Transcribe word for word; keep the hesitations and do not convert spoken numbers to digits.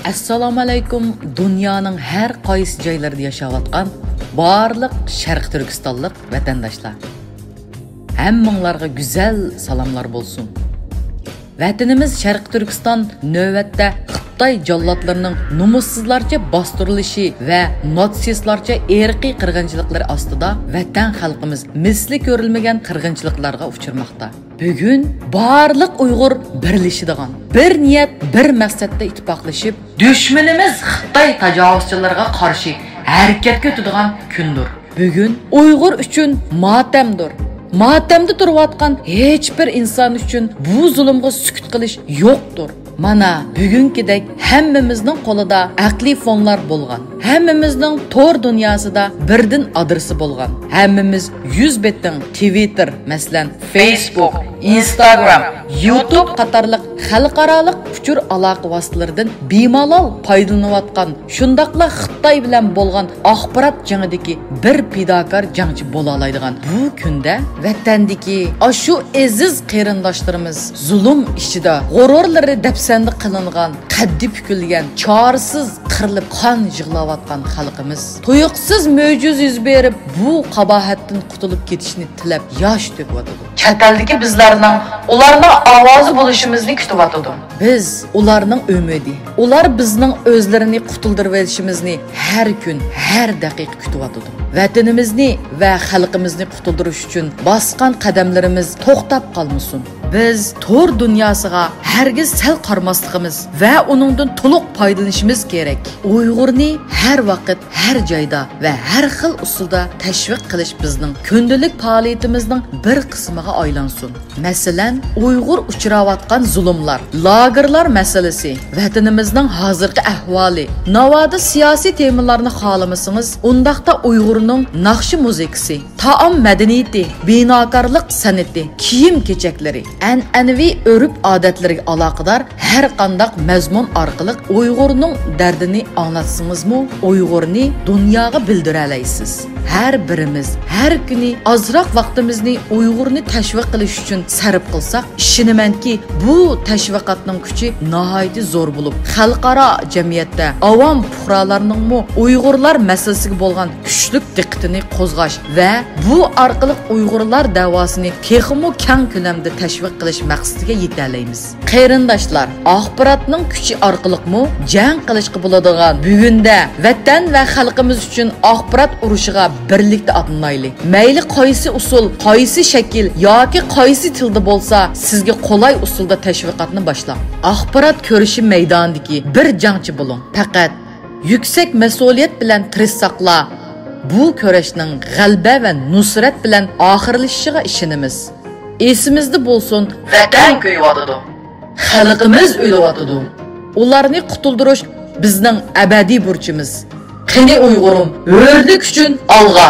ئەسسالامۇئەلەيكۇم، دۇنيانىڭ ھەر قايسى جايلىرىدا ياشاۋاتقان بارلىق شەرقىي تۈركىستانلىق ۋەتەنداشلار. ھەممىڭلارغا گۈزەل سالاملار بولسۇن. ۋەتىنىمىز شەرقىي تۈركىستان نۆۋەتتە خىتاي جاللاتلىرىنىڭ نومۇسسىزلارچە باستۇرۇلۇشى ۋە ناتسىستلارچە ئىرقىي قىرغىنچىلىقلىرى ئاستىدا ۋەتەن خەلقىمىز مىسلى كۆرۈلمىگەن قىرغىنچىلىقلارغا ئۇچرىماقتا. بۈگۈن بارلىق ئۇيغۇر بىرلىشىدىغان، بىر نىيەت، بىر مەقسەتتە ئىتتىپاقلىشىپ، دۈشمىنىمىز خىتاي تاجاۋۇزچىلىرىغا قارشى ھەرىكەتكە ئۆتىدىغان كۈندۇر. بۈگۈن ئۇيغۇر ئۈچۈن ماتەمدۇر. ماتەمدە تۇرۇۋاتقان ھېچبىر ئىنسان ئۈچۈن بۇ زۇلۇمغا سۈكۈت قىلىش يوقتۇر. مانا، بۈگۈنكىدەك ھەممىمىزنىڭ قولىدا ئەقلىي فونلار بولغان، ھەممىمىزنىڭ تور دۇنياسىدا بىردىن ئادرېسى بولغان، ھەممىمىز يۈز بېتىڭ، تىۋىتتېر، مەسىلەن، فېيسبۇك، ئىنستاگرام، يۇتۇب قاتارلىق خەلقئارالىق ئۇچۇر ئالاقە ۋاسىتىلىرىدىن بىمالال پايدىلىنىۋاتقان، شۇنداقلا خىتاي بىلەن بولغان ئاخبارات جېڭىدىكى بىر پىداكار جەڭچى بولالايدىغان بۇ كۈندە ۋەتەندىكى ئاشۇ ئەزىز قېرىنداشلىرىمىز زۇلۇم ئىچىدە غۇرۇرلىرى دەپسەندە قىلىنغان، قەددى پۈكۈلگەن، چارىسىز قىرىلىپ قان يىغلاۋاتقان خەلقىمىز تۇيۇقسىز مۆجىزە يۈز بېرىپ، بۇ قاباھەتتىن قۇتۇلۇپ كېتىشنى تىلەپ ياش تۆكۈۋاتىدۇ. چەت ئەلدىكى بىزلەرنىڭ ئۇلارنىڭ ئاۋازى بولۇشىمىزنى كۈتۈۋاتىدۇ. بىز ئۇلارنىڭ ئۈمىدى. ئۇلار بىزنىڭ ئۆزلىرىنى قۇتۇلدۇرۇۋېلىشىمىزنى ھەر كۈن، ھەر دەقىقە كۈتۈۋاتىدۇ. ۋەتىنىمىزنى ۋە خەلقىمىزنى قۇتۇلدۇرۇش ئۈچۈن باسقان قەدەملىرىمىز توختاپ قالمىسۇن. بىز تور دۇنياسىغا ھەرگىز سەل قارىماسلىقىمىز ۋە ئۇنىڭدىن تولۇق پايدىلىنىشىمىز كېرەك. ئۇيغۇرنى ھەر ۋاقىت، ھەر جايدا ۋە ھەر خىل ئۇسۇلدا تەشۋىق قىلىش بىزنىڭ كۈندىلىك پائالىيىتىمىزنىڭ بىر قىسمىغا ئايلانسۇن. مەسىلەن، ئۇيغۇر ئۇچراۋاتقان زۇلۇملار، لاگېرلار مەسىلىسى، ۋەتىنىمىزنىڭ ھازىرقى ئەھۋالى، ناۋادا سىياسىي تېمىلارنى خالىمىسىڭىز، ئۇنداقتا ئۇيغۇرنىڭ ناخشا مۇزىكىسى، تائام مەدەنىيىتى، بىناكارلىق سەنئىتى، كىيىم-كېچەكلىرى، ئەنئەنىۋى ئۆرپ-ئادەتلىرىگە ئالاقىدار ھەر قانداق مەزمۇن ئارقىلىق ئۇيغۇرنىڭ دەردىنى ئاڭلاتسىڭىزمۇ، ئۇيغۇرنى دۇنياغا بىلدۈرەلەيسىز. ھەر بىرىمىز ھەر كۈنى ئازراق ۋاقتىمىزنى ئۇيغۇرنى تەشۋىق قىلىش ئۈچۈن سەرپ قىلساق، ئىشىنىمەنكى، بۇ تەشۋىقاتنىڭ كۈچى ناھايىتى زور بولۇپ، خەلقئارا جەمئىيەتتە ئاۋام پۇقرالارنىڭمۇ ئۇيغۇرلار مەسىلىسىگە بولغان كۈچلۈك دىققىتىنى قوزغاش ۋە بۇ ئارقىلىق ئۇيغۇرلار دەۋاسىنى تېخىمۇ كەڭ كۆلەمدە تەشۋىق قىلىش مەقسىتىگە يېتەلەيمىز. قېرىنداشلار، ئاخباراتنىڭ كۈچى ئارقىلىقمۇ جەڭ قىلىشقا بولىدىغان، بۈگۈندە ۋەتەن ۋە خەلقىمىز ئۈچۈن ئاخبارات ئۇرۇشىغا بىرلىكتە ئاتلىنايلى. مەيلى قايسى ئۇسۇل، قايسى شەكىل ياكى قايسى تىلدا بولسا، سىزگە قولاي ئۇسۇلدا تەشۋىقاتنى باشلاڭ. ئاخبارات كۈرىشى مەيدانىدىكى بىر جەڭچى بولۇڭ. پەقەت يۈكسەك مەسئۇلىيەت بىلەن تىرىشساقلا، بۇ كۈرەشنىڭ غەلىبە ۋە نۇسرەت بىلەن ئاخىرلىشىشىغا ئىشىنىمىز. ئېسىمىزدە بولسۇن، ۋەتەن كۆيۈۋاتىدۇ. خەلقىمىز ئۆلۈۋاتىدۇ. ئۇلارنى قۇتۇلدۇرۇش بىزنىڭ ئەبەدىي بۇرچىمىز. قېنى ئۇيغۇرۇم، ھۆرلۈك ئۈچۈن ئالغا!